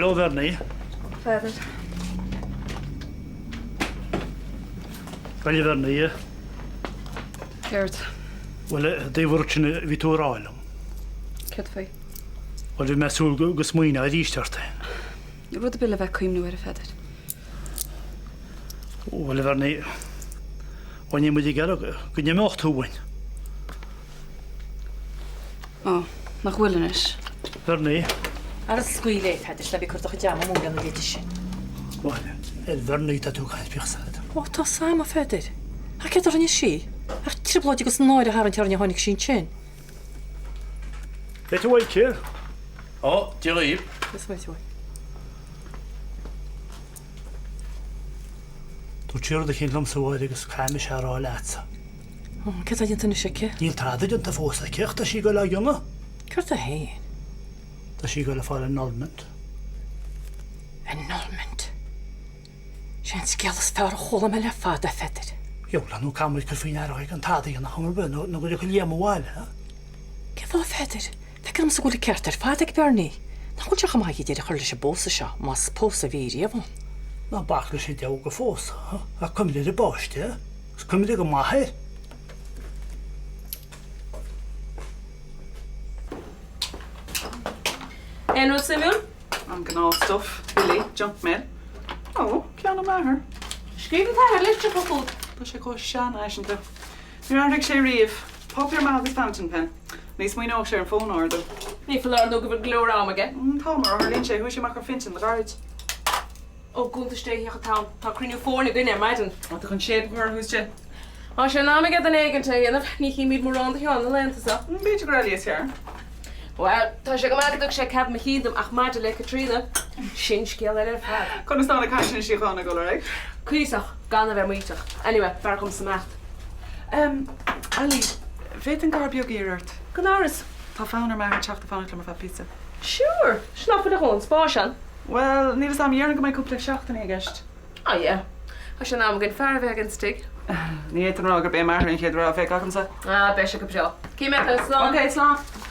Hello, Bernie. Pheadair. Bhuel, a Bhernie. Céard? Bhuel, i dtaobh an rud sin a bhí tú a rá liom. Céard faoi? Bhuel, bhí mé ag súil go smaoineofá arís ort. Níl rud ar bith le bheith ag cuimhniú air, a Pheadair. Bhuel, a Bhernie, bhuel, níl muid ag iarraidh go n-imeodh tú uainn. Ó, nach bhfuil anois? Bernie. Ara scaoil é, a Pheadair, ná bí ag cur do chuid ama amú lena leithéid sin. Bhuel, a Bhernie, tá tú ag caint bíodh sad. Ó, tá 'sam, a Pheadair. Ach céard a rinne sí? Ach trioblóid agus náire a tharraingt orainn ó tháinig sí ansin. Beidh tú aici. Ó, Dia dhaoibh. Is maith uaim. Dúirt sí rud eicínt liomsa a Mháire agus caithfidh mise a rá leatsa. Ó, céard tá déanta anois aici? Níl tada déanta fós aici ach tá sí ag dul á dhéanamh. Céard é féin? Tá sí ag dul ag fáil annulment. Annulment? Sé an scéal is fearr a chuala mé le fada, a Pheadair. Gheall, nó caithfidh muid cur faoi ndeara gan tada a dhéanamh chor ar bith nó go dtiocfaidh Liam abhaile. Cén fáth, a Pheadair? Feictear domsa go bhfuil an ceart ar fad ag Bernie. Nach bhfuil sé chomh maith aige deireadh a chur leis an bpósadh seo, más pósadh a bhí riamh ann. Ná bac leis an deabhal de phósadh, ach cuimhnigh ar an bpáiste, agus cuimhnigh go maith air. Aon rud suimiúil? An gnáth-stuff, billí, junk mail. Ó, ceann ó m'athair. Scríobh an t-athair litreacha chugat. Tá sé chomh seanfhaiseanta. Níor athraigh sé riamh. Páipéar maith agus fountain pen. Ní smaoineodh sé ar an bhfón a ordú. Ní foláir nó go bhfuil go leor am aige. Tá, mar a tharlaíonn sé, chuaigh sé amach ar phinsean le gairid. Ó, cuntas Dé, a an t-am. Tá cruinniú foirne againn ar maidin. Tá tú chun séimh a chur orthu istigh. Tá sé in am aige duine éigin a dhéanamh. Ní chímid mórán de Sheán na laethanta seo. B'fhéidir gur Ellie is fearr. Bhuel, tá sé go maith go dtug sé cead mo chinn dom ach maidir le Caitríona, sin scéal eile ar fad. Conas tá na cainteanna síochána ag dul ar aghaidh? Cuíosach, gan a bheith maíteach. Anyway, b'fhearr dhomsa imeacht. Em, Ellie, bhféadfainn gar beag a iarraidh ort? Gan amhras. Tá fonn ar m'athair teacht a fanacht liom ar feadh píosa. Sure! Sin nach bhfuil a dhóthain spáis ann. Bhuel, níl 'fhios a'm, dhéarfainn go mbeidh cúpla seachtainí i gceist. Oh yeah. Tá sé in am againn fear a bheith againn sa tigh. Ní fhéadfainn a rá gurb é m'athair an chéad rogha a bheadh agamsa. Ah, beidh sé go breá. Cén mbeidh tú? Slán. Ok, slán.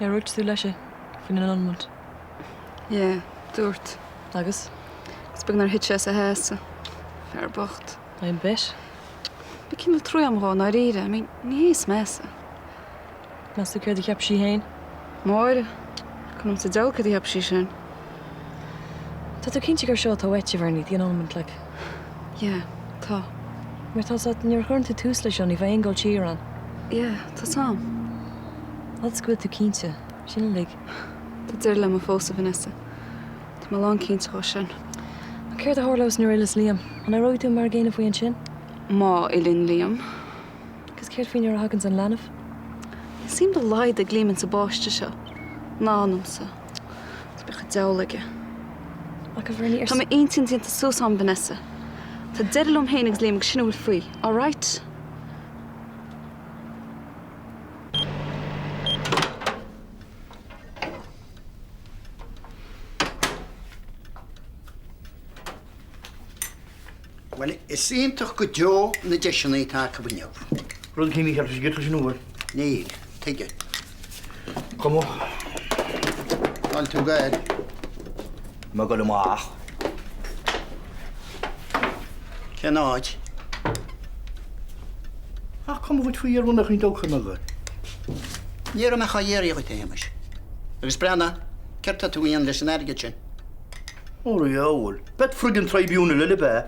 Ar dhúirt tú leis faoin annulment? Yeah, dúirt. Agus? Is beag nár thit sé as a sheasamh. Fear bocht. I bet. Bhí cineál trua agam dhó, i ndáiríre. I mean, ní hé is measa. Meas tú céard a cheap sí fhéin? Máire, Cuma liom sa diabhal céard a cheap sí sin. Tá tú cinnte gur seo atá uait, a Bhernie, the annulment, like? Yeah, tá. Mar tá 's agat, nuair a chuireann tú tús leis seo, ní bheidh aon dul siar ann. Yeah, tá 's a'm. Fhad is go bhfuil tú cinnte, sin uilig. Tá deireadh le mo phósadh, Vanessa. Tá mé lánchinnte dhó sin. Ach céard a tharlós nuair a fhilleas Liam? An aireoidh tú mar an gcéanna faoi ansin? Má fhilleann Liam. Agus céard faoi nuair a thaganns an leanbh? Níl suim dá laghad ag Liam insa bpáiste seo. Ná ionamsa. Is bíodh an diabhal aige. Ach a Bhernie, ar. Tá m'intinn déanta suas a'm, Vanessa. Tá deireadh liom féin agus Liam agus sin a bhfuil faoi. Alright? Bhuel, is iontach go deo na deiseanna atá acu inniu. Rud cén mícheal is giota sin uair. Níl. Tuige? Cuma. Fáil tú gael. Mé ag dul amach. Cén áit? Ach cuma dhuit faoi ar mbeadh an dul chun agat. Ní raibh mé dhá iarraidh dhuit, a Shéamais. Agus breathnaigh, céard tá tú a dhéanamh leis an airgead sin? Ó a dhiabhail, bead friggin tribunal eile ab ea?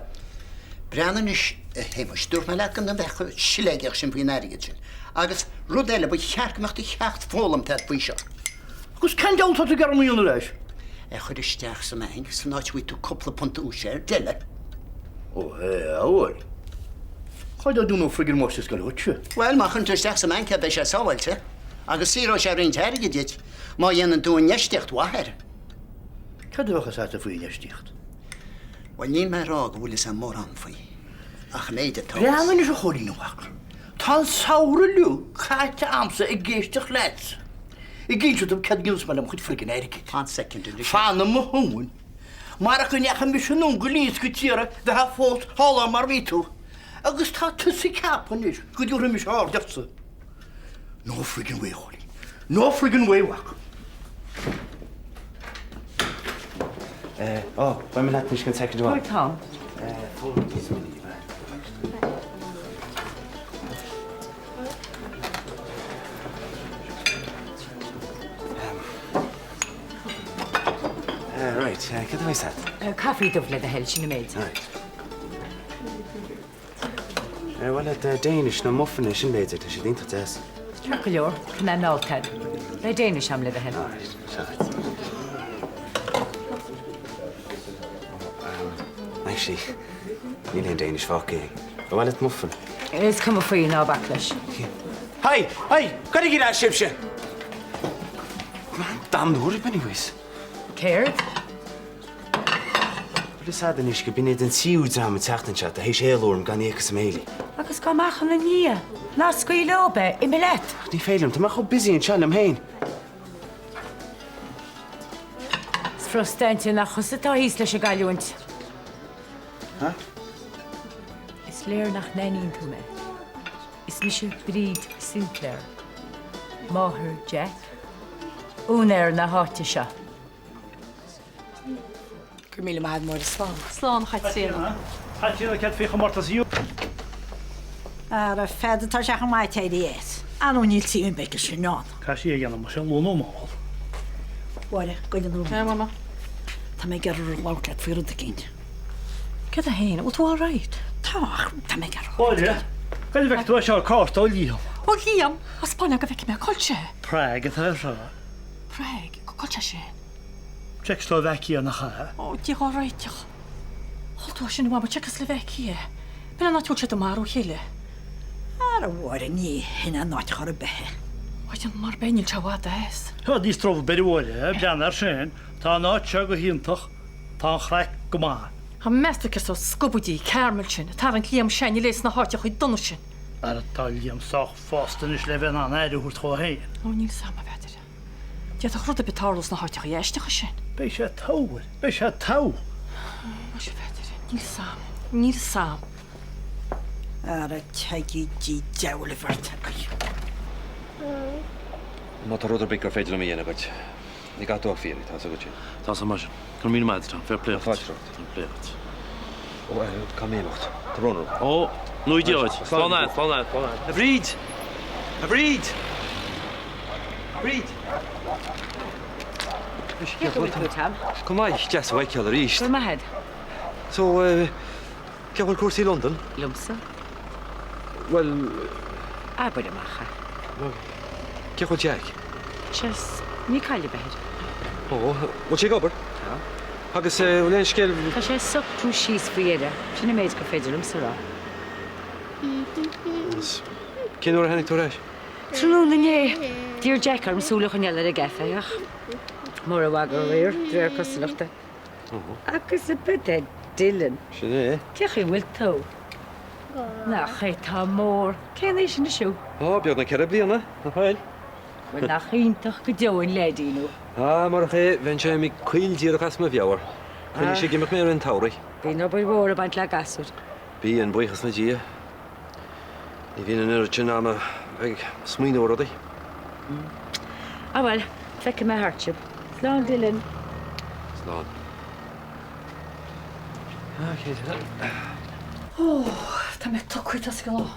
Breathnaigh anois, a Shéamais, dúirt mé leat go mbeadh chomh siléigeach sin faoin airgead sin. Agus rud eile, ba cheart go mbeadh do cheacht foghlamtha agat faoi seo. Agus cén diabhal tá tú ag iarraidh a dhéanamh leis? É a chur isteach sa mbanc, san áit a bhfaighidh tú cúpla punt úis air, deile. Ó a dhiabhail. Cá dtá dúnadh friggin máistir scoile dhuitse? Bhuel, má chuireann tú isteach sa mbanc é, beidh sé sábháilte. Agus saothróidh sé roinnt airgid duit, má dhéanann tú infheistíocht mhaith air. Cad a bheadh fhios agat faoi infheistíocht? Bhuel, níl mé ag rá go bhfuil fhios a'm mórán faoi, ach an méid atá fhios. Breathnaigh anois a Chóilín, a mhac. Tá an samhradh uilig caite a'msa ag éisteacht leatsa, ag inse dom céard a dhéanfas mé le mo chuid friggin airgid. Fan soicind anois. Fan i mo thóin. Marach go ndeachaigh mise anonn go Lios go Ciarraí bheifeá fós thall ann mar a bhí tú. Agus tá tusa ag ceapadh anois go dtabharfaidh mise aird ortsa. No friggin way, a Chóilín. No friggin way, a mhac. Ó, beidh mé leat anois don soicind amháin. Bhuel, Tom. Fógra níos minicí. Right, cad a bheas agat? Caife dubh le do thoil, sin an méid. Right. Ar mhaith leat Danish nó muffin é sin b'fhéidir, tá siad iontach deas. Ceart go leor, tá mé meallta. Beidh Danish agam le do thoil. Alright, seo duit. Actually, níl aon Danish fágtha againn. Ar mhaith leat muffin? Is cuma faoi, ná bac leis. Hi! Hi! Cuirigí ar ais sibhse! Man, damn oraibh anyways. Céard? Bhfuil fhios a'd anois go b'in iad an tríú dream an tseachtain seo atá théis éalú orm gan íoc as a mbéilí. Agus gabh amach ina ndiaidh. Ná scaoil leob é, imigh leat. Ach ní féidir liom, tá mé chomh busy anseo liom féin. Is frustrating nach thusa atá thíos leis an gcailliúint. Huh? Is léir nach n-aithníonn tú mé. Is mise Bríd Sinclair, máthair Jack, úinéir na háite seo. Go raibh míle maith agat, Máire. Slán. Slán, a Chaitríona. Caitríona, céard faoi chomórtas Euro? Ara, Pheadair, tá sé chomh maith éirí as. Ar ndóigh níl suim ar bith aige sin ann. Caithfidh sí a dhéanamh mar sin, luath nó mall. Mháire, goil an Tá, Mama. Tá mé ag iarraidh labhairt leat faoi rud eicínt. Céard é féin? An bhfuil tú all right? Tá, ach tá mé ag iarraidh. Mháire, cá bhfeic tú é seo, cárta ó Liam. Ó Liam? Spáin go bhfeicfidh mé. Cá bhfuil sé? Prague atá air seo. Prague? Cá bhfuil sé sin? Czechoslovakia nach ea? Ó, Dia dhár réiteach. Chuala tú é sin, a Mhama, Czechoslovakia. B'in an áit a bhfuil siad ag marú a chéile. Ara, a Mháire, ní hin an áit chor ar bith é. Bhuel, mar b'é, níl sé i bhfad as. Tá níos stró ar bith, a Mháire, breathnaigh air sin. Tá an áit seo go hiontach. Tá an chraic go maith. Tá meas tú cé sórt scubaidí caramel sin ag tarraingt Liam s'againne léi sna háiteachaí dona sin. Ara, tá Liam sách fásta anois le bheith in ann aire a thabhairt dhó féin. Ó, níl 's a'm, a Pheadair. D'fhéadfadh rud ar bith tarlú sna háiteachaí aisteacha sin. Beidh sé togha, beidh sé togha. Muise, a Pheadair, níl 's a'm, níl 's a'm. Ara teigí dtí diabhal a bheirt agaibh. Má tá rud ar bith gur féidir liom a dhéanamh dhuit, ní gá duit ach fiafraí, tá 's agat sin. Tá 's a'm mar sin. Go raibh míle maith agat, Tom. Fair play duit. Fáilte romhat. Fair play duit. Ó, caithfidh mé imeacht. Tá brón orm. Ó, nó Dia duit. Slán agat, slán agat, slán agat. A Bhríd! A Bhríd! A Bhríd! Cén chaoi a bhfuil tú, Tom? Go maith, deas thú a fheiceáil arís. Go raibh maith agat. So, cén chaoi a bhfuil cúrsaí i Londain? Liomsa? Bhuel... Abair amach é. Bhuel, cén chaoi a bhfuil Jack? Sea, níl caill ar bith air. Ó, bhfuil sé ag obair? Tá. Agus bhfuil aon scéal... Tá sé ag socrú síos faoi dheireadh, sin an méid gur féidir liomsa a rá. Agus cén uair a tháinig tú ar ais? Tráthnóna inné. D'iarr Jack orm súil a choinneáil ar an gcaife ach mór an mhagadh aréir, de réir cosúlachta. Agus ab é Dylan. Sin é. Cén chaoi a bhfuil tú? Nach é tá mór. Cén aois anois thú? Ó, beagnach 4 bliana, nach bhfuil? Bhuel, nach iontach go deo an leaidín thú. Ah, murach é, bheinnse imithe caol díreach as mo mheabhair. Choinnigh sé ag imeacht mé i rith an tsamhraidh. Bíonn obair mhór ag baint le gasúir. Bíonn, buíochas le Dia. Ní bhíonn an oiread sin ama ag smaoineamh ar rudaí. Ah bhuel, feicfidh mé thart sibh. Slán, Dylan. Slán. Ah, cinnte. Ó, tá mé tugtha tosaigh an lá.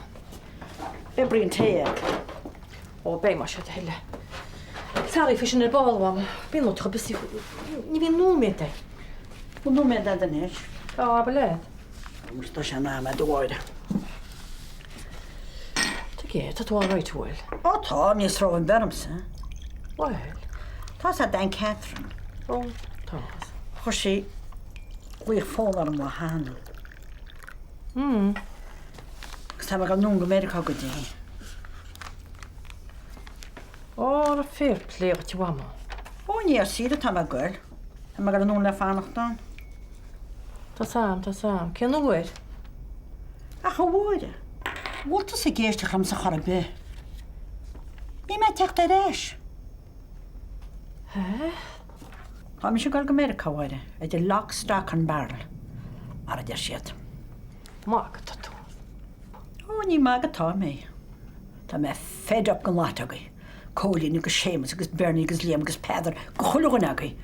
Oibrigh an tae agat. Ó, beidh más é do thoil é. Sorry faoi sin ar ball, a Mhama. Bíonn muid chomh busy. Ní bhíonn nóiméad a'inn. Bhfuil nóiméad a'd anois? Tá, abair leat. Agus tá sé in am a'd a Mháire. Tuige, tá tú all right, an bhfuil? Ó tá, níl stró ar bith ormsa. Bhuel? Tá 's a'd Aunt Catherine. Ó, tá. Chuir sí glaoch fóin orm lá cheana. Mm. Agus tá mé ag dul anonn go Meiriceá go dtí. Ó, fair play dhuit, a Mhama. Ó, ní ar saoire atá mé ag goil. Tá mé ag dul anonn le fanacht ann. Tá 's a'm, tá 's a'm. Cén uair? Ach a Mháire, an bhfuil tusa ag éisteacht liomsa chor ar bith? Níl mé ag teacht ar ais. Hé? Tá mise ag dul go Meiriceá, a Mháire, idir lock, stock and barrel, mar a deir siad. Magadh atá tú. Ó, ní magadh atá mé. Tá mé fed up den lot agaibh. Cóilín agus Séamus agus Bernie agus Liam agus Peadar, de chuile dhuine agaibh.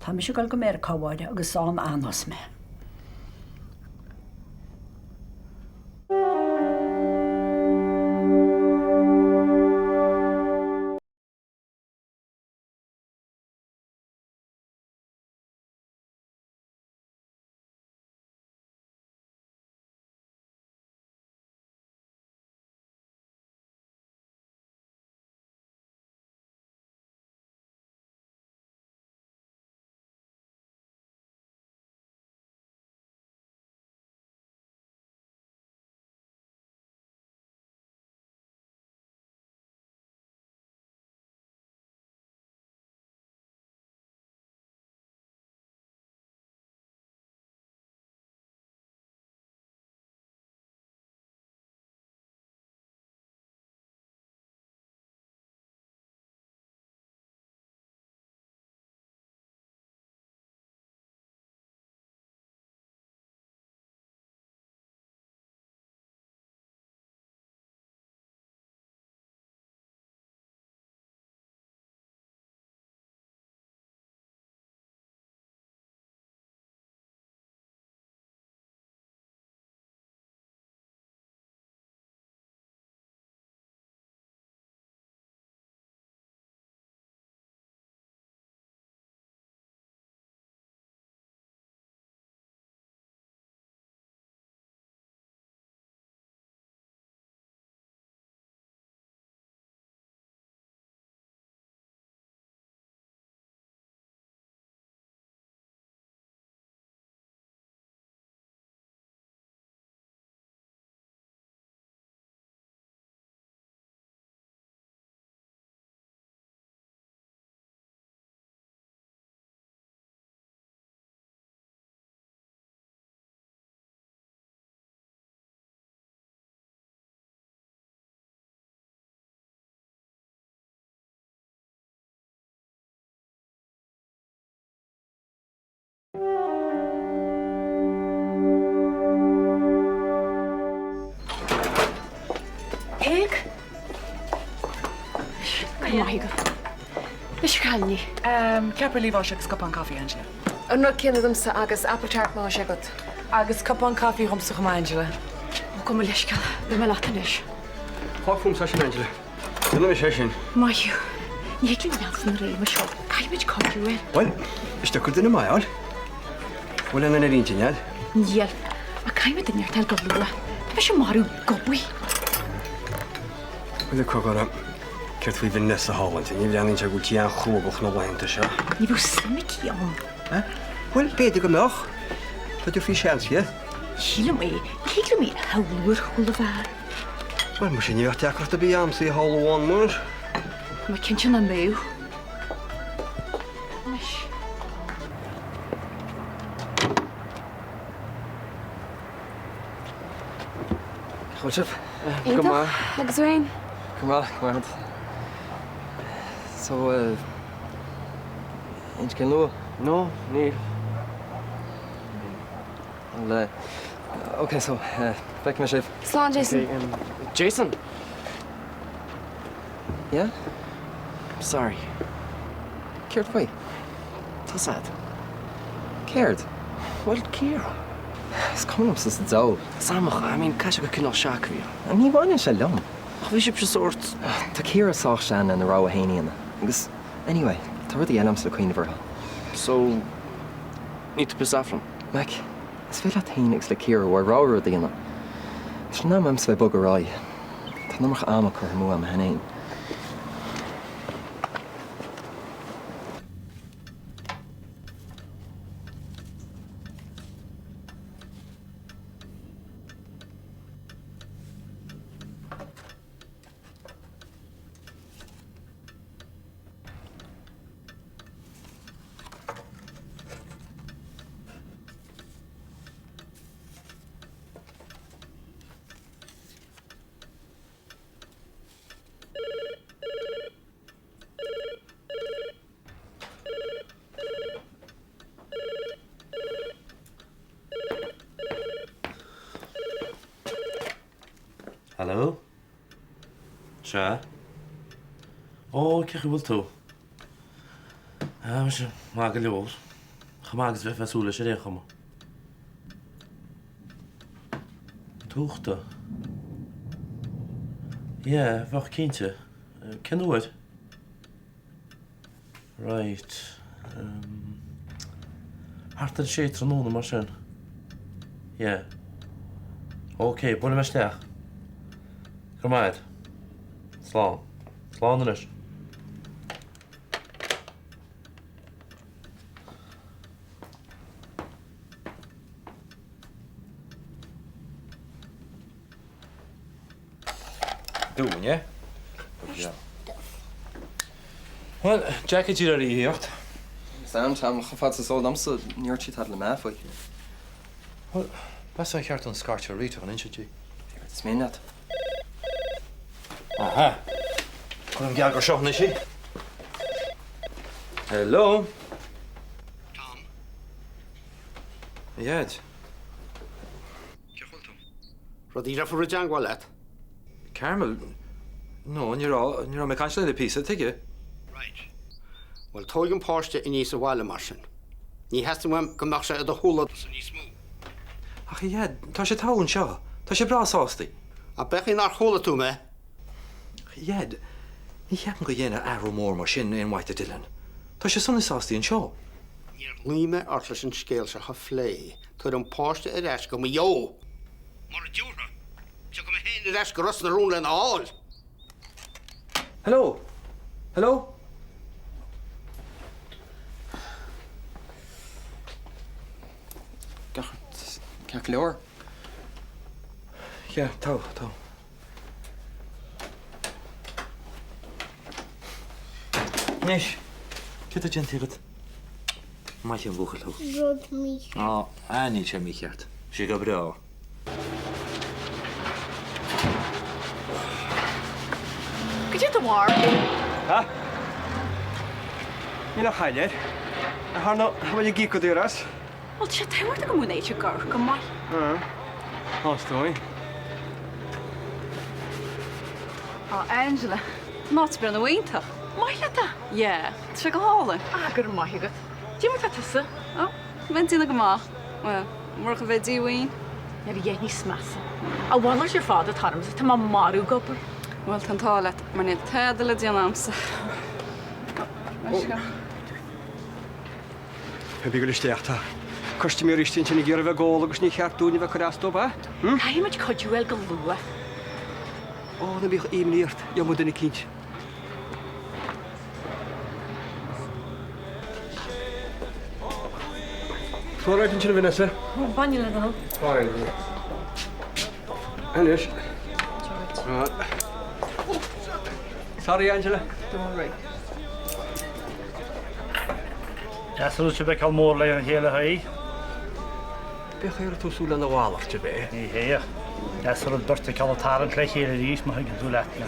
Tá mise ag dul go Meiriceá, a Mháire, agus ann a fhanfas mé. Peig? Go raibh maith agat. Anois a chailíní. Ceapaire liamháis agus cupán caife, Angela. An rud céanna domsa agus apple tart má tá sé agat. Agus cupán caife dhomsa chomh maith, Angela. Ó, gabh mo leithscéal. Beidh mé leat anois. Fág fúmsa sin, Angela. Déanfaidh mise é sin. Maith thú. Ní thig linn leanstan ar aghaidh mar seo. Caithfimid cuidiú air. Bhuel, is deacair duine maith a fháil. Bhfuil aon duine ar intinn agat? Níl. Ach caithfimid duine inteacht a fháil go luath. Tá mise marbh gobaí. Bhuel, cogar, céard faoi Vanessa thall ansin? Ní bhreathnaíonn sé go bhfuil sí an-chrúbach na laethanta seo. Ní bheadh suim aici ann. Bhuel, b'fhéidir go mbeadh. Dá dtabharfaí seans di. Sílim é. Ní thig liom í a shamhlú ar chúl a bhfear. Bhuel, muise, ní bheadh deacracht ar bith a'msa í a shamhlú ann, mar. Tá mé cinnte nach mbeadh. Anois. Bhfuil sibh? Go maith. Agus tú fhéin? Go maith, go maith. So, aon scéal nua? No, níl. Well, ok, so, feicfidh mé sibh. Slán, Jason. Jason! Yeah? I'm sorry. Céard faoi? Tá's a'd. Céard? Bhuel, Ciara. Is cuma liomsa sa diabhal. Samach, I mean, caithfidh sé gur cineál shock a bhí ann. Ní bhaineann sé liom. Ach bhí sibhse sórt. Tá Ciara sách sean lena rogha féin a dhéanamh. Agus, anyway, tá rudaí eile a'msa le cuimhneamh orthu. So, níl tú pissed off liom? Mac, is féidir leat féin agus le Ciara bhur rogha rud a dhéanamh. Tá sé in am a'msa bheith ag bogadh ar aghaidh. Tá an iomarca ama curtha amú a'm cheana féin. Sea. Ó, cén chaoi a bhfuil tú? Ah, mise, maith go leor. Chomh maith agus a bheifeá ag súil leis ar aon chuma. An t-uachtar? Yeah, bheadh cinnte. Cén uair? Right. Um, thart ar a sé tráthnóna mar sin. Yeah. Ok, buailfidh mé isteach. Go raibh maith agat. Slán. Slán anois. Dúinne. Bhuel, Jack ag iarraidh a thíocht. Sam, Tom, chomh fada is is eol domsa, níor dhúirt sí tada le mé faoi. Bhuel, meas tú ar cheart dúinn scairt ar Rita chun inse di? Is mian leat. Aha! Cuirim geall gur seo anois í. Hello! Tom. A Dhaid. Raibh do dheirfiúr i dteangmháil leat? Carmel? No, ní raibh, ní raibh mé ag caint léi le píosa, tuige? Right. Bhuel, tóig an páiste aníos abhaile mar sin. Ní theastaíonn uaim go mbeadh sé i do shúile-sa níos mó. Ach a Dhaid, tá sé togha anseo. Tá sé breá sásta. Ab é nár chuala tú mé? Ach a Dhaid, ní cheapaim go dhéanfadh athrú mór mar sin aon mhaith do Dylan. Tá sé sona sásta anseo. Níor ghlaoigh mé ort leis an scéal seo a phlé. Tabhair an páiste ar ais go Maigh Eo. Mura dtiúrfaidh, tiocfaidh mé féin ar ais go Ros na Rún lena fháil. Hello? Hello? Ceart go leor? Yeah, tá, tá. Anois, céard atá déanta agat? Maith an buachaill thú. Rud mícheart. Á, ah, níl sé mícheart. Sé go breá. Goidé do bharúil? Ha? Níl aon chaill air. Ar ndóigh, tá muid ag íoc go daor as. Bhuel, tá sé tábhachtach go mbeadh an áit ag amharc go maith. Á, is dóigh. Á, Angela, an áit ag breathnú iontach. Maith leat é? Yeah, tá sé go hálainn. Á, go raibh maith agat. Cad é mar atá tusa? Ó, bheinn ag déanamh go maith. Bhuel, murach a bheith díomhaoin. Ní raibh a dhath níos measa. A mhalairt ar fad atá ormsa, tá mé marbh ag obair. Bhuel, tá an t-ádh leat, mar níl tada le déanamh a'msa. Ó, leithscéal. Pé bí go isteach tá custaiméirí istigh ansin ag iarraidh a bheith ag ól agus ní cheart dúinn a bheith ag cur as dóibh, a? Hm? Caithfidh muid cuidiú a fháil go luath. Ó, ná bíodh imní ort, gheobhaidh muid duine eicínt. Tá alright ansin a Vanessa. Ó, bainne le do thoil. Fine. Anois. Sorry, Angela. Don't worry. Deas an rud sibh a fheiceáil mór lena chéile a Thaidhg. B'é chaoi a raibh tú ag súil lena mhalairt, ab é? Ní hea. Deas an rud beirt a fheiceáil ag tarraingt le chéile arís, má thuigeann tú leat mé.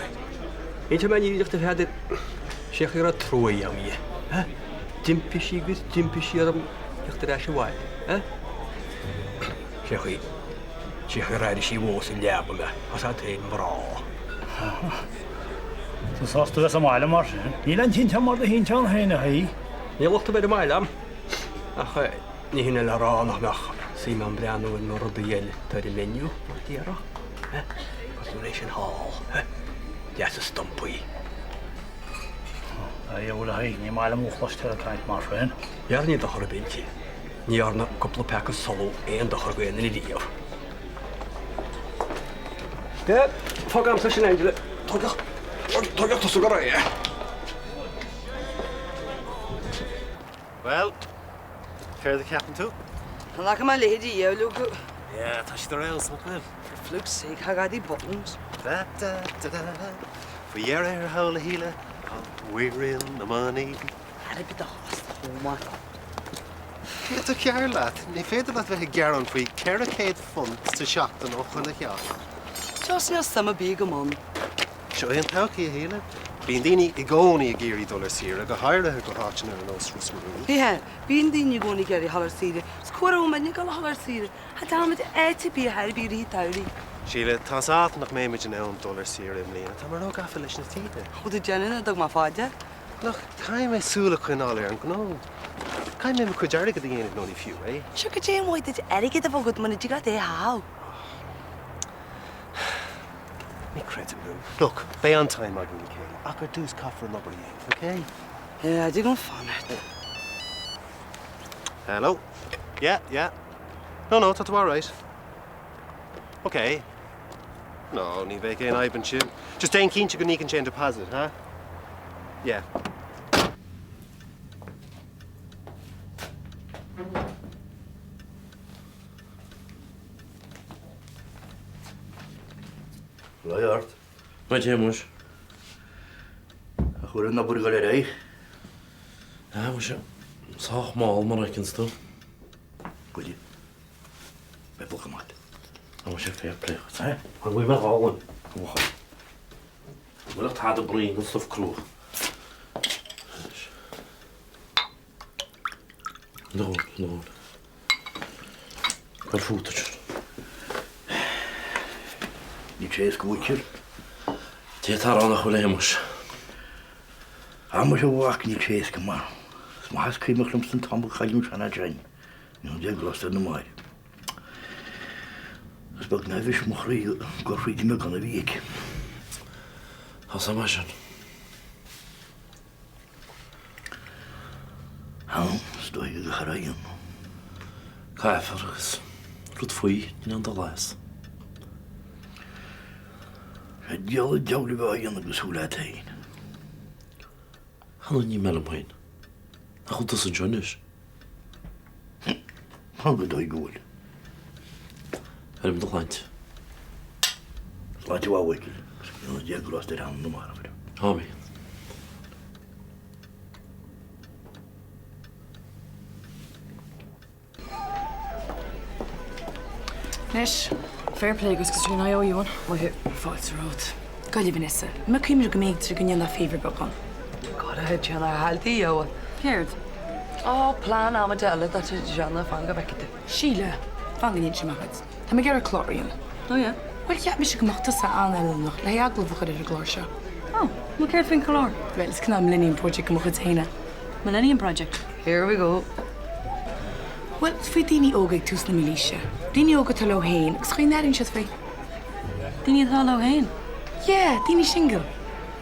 Inseoidh mé an fhírinne duit a Pheadair, sé chaoi a raibh trua agam dhi. D'impigh sí agus d'impigh sí orm theacht ar ais abhaile. Sé chaoi, sé chaoi ar airigh sí abhus i leaba mé, as a féin mná. Tú sásta a bheith sa mbaile mar sin? Níl aon tinteán mar do thinteán féin, a Thaidhg. Ní locht ar bith ar an mbaile a'm, ach ní hin é le rá nach mbeadh suim a'm breathnú ar na rudaí eile atá ar an menu, mar a déarfá, eh? Cosúil leis sin thall, eh? Deas is stumpaí. A dhiabhail, a Thaidhg, ní maith liom thú a chloisteáil ag caint mar sin. Dhera níl dochar ar bith inti. Ní dhearna cúpla paca solo aon dochar d'aon duine riamh. Fág a'msa sin Angela. Tógadh tusa go réidh é. Bhuel, céard a cheapann tú? Ní fhaca mé a leithéid riamh, leoga. Yeah, tá siad ar fheabhas, nach bhfuil? For fluke's sake, tá gadaí buttons. Da da da da da Faoi dheireadh thall a Shíle, tá muiríl na mbannaí. Aire bit a thost chomh maith. Céard atá cearr leat? Ní féidir leat bheith ag gearán faoi £400 sa seachtain ó chuile theach. Just níl suim ar bith agam ann. Seo é an todhchaí, a Shíle. Bíonn daoine i gcónaí ag iarraidh dul ar saoire, go háirithe go háiteanna ar nós Ros na Rún. Yeah, bíonn daoine i gcónaí ag iarraidh dul ar saoire. Is cá raibh muidne ag dul a dhul ar saoire. Cha dteachaigh muid áit ar bith ar bith i rith an tsamhraidh. Síle, tá's a'd nach mbeimid in ann dul ar saoire i mbliana, tá mé ró-gafa leis na tithe. Ó do deineadh, a dtug mé fá dear. Look, caithfidh mé súil a choinneáil ar an ngnó. Caithfidh mé mo chuid airgid a dhéanamh nó ní fiú é. Sure cad é an mhaith duit airgead a bheith agat muna dtig leat é a chaitheamh? Ní chreidim thú. Look, beidh an-time againn le chéile, ach ar dtús caithfear an obair a dhéanamh, okay? Yeah, dtig liom fanacht. Hello? Yeah, yeah. No, no, tá tú alright. Ok. No, ní bheidh aon fhadhb ansin. Just déan cinnte go n-íocann sé an deposit, huh? Yeah. Lá ort. Maith Shéamuis. An bhfuil an obair ag dul ar aghaidh? Ah, muise, sách mall mar a fheiceanns tú. Goidé. Beidh boc amach. Tá muise fair play dhuit. Eh? An bhfuil mé álainn? An bhfuil? An bhfuil ach tada braon den stuif crua? No, no. Cuir fút ansin. Níl sé éasca mhuintir. D'fhéadfá a rá nach bhfuil a Shéamuis. Ah muise a mhac, níl sé éasca mar is maith is cuimhneach liomsa an t-am a cailleadh an seanfhear sin. Ní dé glas ar na máire. Is beag nár bhris mo chroí gur throid an beagán a bhí aici. Tá sé mar sin. Ann, is dóigh go gcaithfear a dhéanamh. Caithfear agus rud faoi in ann dul as. Sé diabhal an diabhal a bheith á dhéanamh agus thú leat féin. Chan ní maith liom féin. Nach bhfuil tusa anseo anois? Tá go dóigh go bhfuil. Beirim do shláinte. Sláinte mhaith a Mhichíl, agus go ndéana Dia grásta ar anam na marbh. Áiméan. Anois, fair play duit Caitríona, I owe you one. Mhuise, fáilte romhat. Gaillimh Vanessa, mé cuimhne go mb'fhéidir go ndéanfá favour beag dhom. God, a Sheáin, a thailtí, a. Céard? Ó, plean amaideach eile atá tú ag déanamh, fan go bhfeicfidh tú. Síle, fan go n-inse mé dhuit. Tá mé ag iarraidh clár a dhéanamh. Oh yeah? Bhuel, cheap mise go mbeadh tusa an-fheiliúnach le haghaidh agallamh a chur ar an gclár seo. Oh, bhuel céard faoin chlár? Bhuel, is cineál Millennium Project de mo chuid féin é. Millennium Project? Here we go. Bhuel, is faoi daoine óga ag tús na mílaoise. Daoine óga atá leo féin agus an chaoi a n-airíonn siad faoi. Daoine atá leo féin? Yeah, daoine single.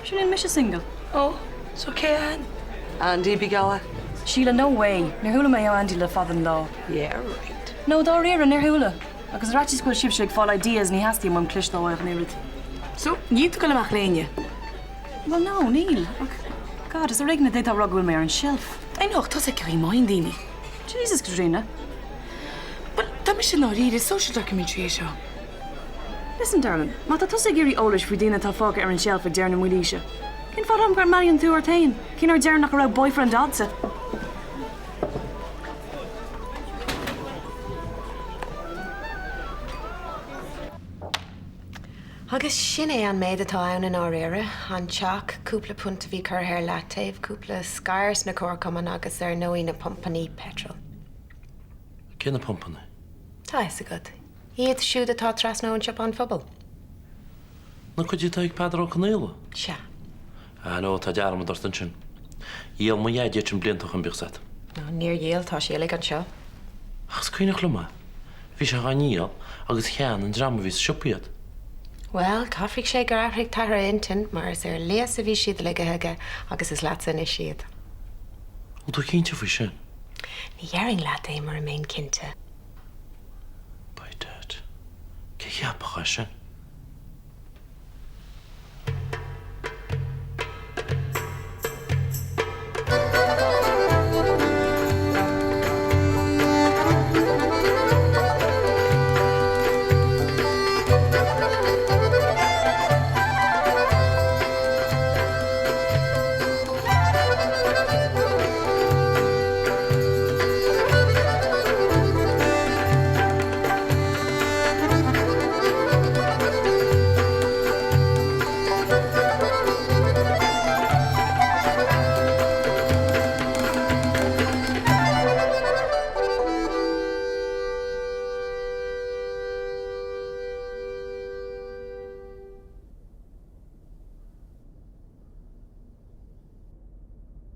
Sure níl mise single. Oh, so cé an? Andy, bí geall. Síle, no way. Níor chuala mé ó Andy le fada an lá. Yeah, right. No, dáiríre, níor chuala. Agus ar fhaitíos go bhfuil sibhse ag fáil ideas ní theastaíonn uaim cloisteáil uaidh ach an oiread. So, níl tú ag dul amach le éinne? Well, no, níl. Ach, God, is ar éigean a d'fhéadfá a rá go bhfuil mé ar an shelf. I know, ach tá sé ag maíonn daoine. Jesus, Caitríona. Bhuel, tá mise i ndáiríre, is social documentary é seo. Listen, darling, má tá tusa ag iarraidh eolais faoi daoine atá fágtha ar an tseilf ag deireadh na mílaoise, cén fáth nach mbeannaíonn tú ort féin, cé nár deireanach a raibh boyfriend agatsa? Agus sin é an méid atá ann i ndáiríre, an teach, cúpla punt a bhí curtha ar leataobh, cúpla scair sna comharchumainn agus ar ndóigh na pumpannaí peitril. Cé na pumpannaí? Tá a fhios agat. Iad siúd atá trasna ón siopa an phobail. Na cuid atá ag Peadar Ó Conaola? Sea. Ah no, tá dearmad ort ansin. Dhíol mo dhaid iad sin blianta ó shin, bíodh 's agat. No, níor dhíol, tá sé uilig anseo. Ach is cuimhneach liom é. Bhí sé dhá ndíol agus cheannaigh an dream a bhí sa siopa iad. Bhuel, caithfidh sé gur athraigh t'athair a intinn, mar is ar léas a bhí siad ligthe aige agus is leatsa anois iad. Bhfuil tú cinnte faoi sin? Ní dhéarfainn leat é mura mbeinn cinnte. By dad. Cé cheapfadh é sin?